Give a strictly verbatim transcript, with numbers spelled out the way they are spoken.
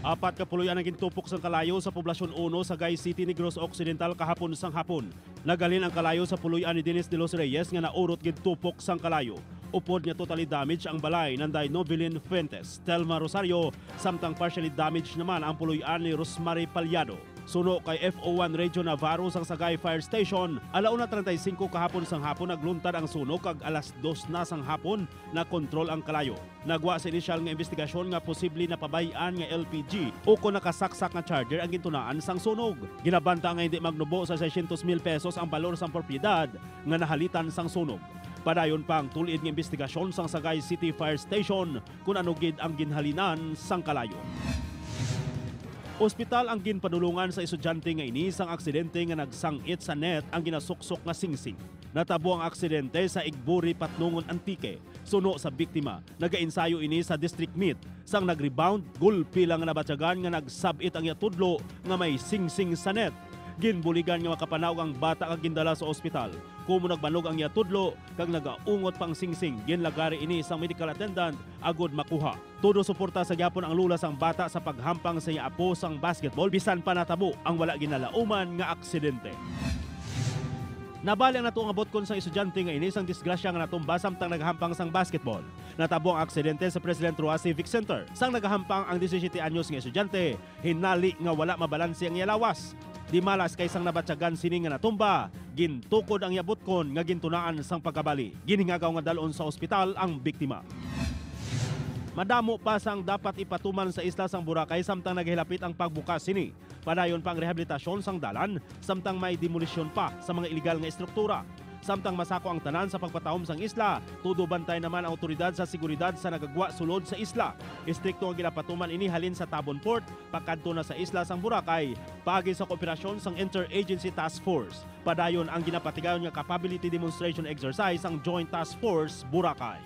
Apat ka puloy-an ang gintupok sang kalayo sa Poblacion Uno, Sagay City, Negros Occidental, kahapon sang hapon. Naghalin ang kalayo sa puloy-an ni Dennis de los Reyes nga naurot gintupok sang kalayo. Upod nga totally damage ang balay nanday Novelin Fuentes, Telma Rosario, samtang partially damaged naman ang puloy-an ni Rosemary Paliado. Suno kay F O one Radio Navarro sang Sagay Fire Station, ala una treinta y cinco kahapon sang hapon nagluntad ang sunog kag alas dos na sang hapon nakontrol ang kalayo. Nagwa sa inisyal nga imbestigasyon nga posible napabay-an nga L P G o kon nakasaksak nga charger ang gintunaan sang sunog. Ginabanta nga hindi magnubo sa seiscientos mil pesos ang balor sang propiedad nga nahalitan sang sunog. Padayon pa ang tul-id nga imbestigasyon sang Sagay City Fire Station kon ano gid ang ginhalinan sang kalayo. Ospital ang ginpadulungan sa estudyante nga ini sang aksidente nga nagsang-it sa net ang ginasuksok nga singsing. Natabo ang aksidente sa Igburi, Patnongon, Antique. Suno sa biktima, nagaensayo ini sa district meet. Sang nag-rebound, gulpi lang nga nabatyagan nga nagsab-it ang iya tudlo nga may singsing sa net. Ginbuligan nga makapanaog ang bata kag gindala sa ospital. Kumo nagbanog ang iya tudlo kag nagaungot pa ang singsing, ginlagari ini sang medical attendant agod makuha. Todo suporta sa gyapon ang lola sang bata sa paghampang sa iya apo sang basketball, bisan pa natabo ang wala ginalauman nga aksidente. Nabali ang natuo nga butkon sang estudyante nga ini sang disgrasya nga natumba samtang naghampang sang basketball. Natabo ang aksidente sa President Roa Civic Center sang nagahampang ang disisiete anyos nga estudyante, hinali nga wala mabalanse ang iya lawas. Di malas kay sang nabatyagan sini nga natumba, gintukod ang iya butkon nga gintunaan sang pagkabali. Ginhingagaw nga dalon sa ospital ang biktima. Madamo pa sang dapat ipatuman sa isla sang Boracay samtang nagahilapit ang pagbukas sini. Padayon pa ang rehabilitasyon sang dalan samtang may demolisyon pa sa mga iligal nga estruktura. Samtang masako ang tanan sa pagpatahom sang isla, todo bantay naman ang awtoridad sa seguridad sa nagagwa sulod sa isla. Estrikto nga ginapatuman ini halin sa Tabon Port pakadto na sa isla sang Boracay, paagi sa kooperasyon sang Interagency Task Force. Padayon ang ginapatigayon nga capability demonstration exercise sang Joint Task Force Boracay.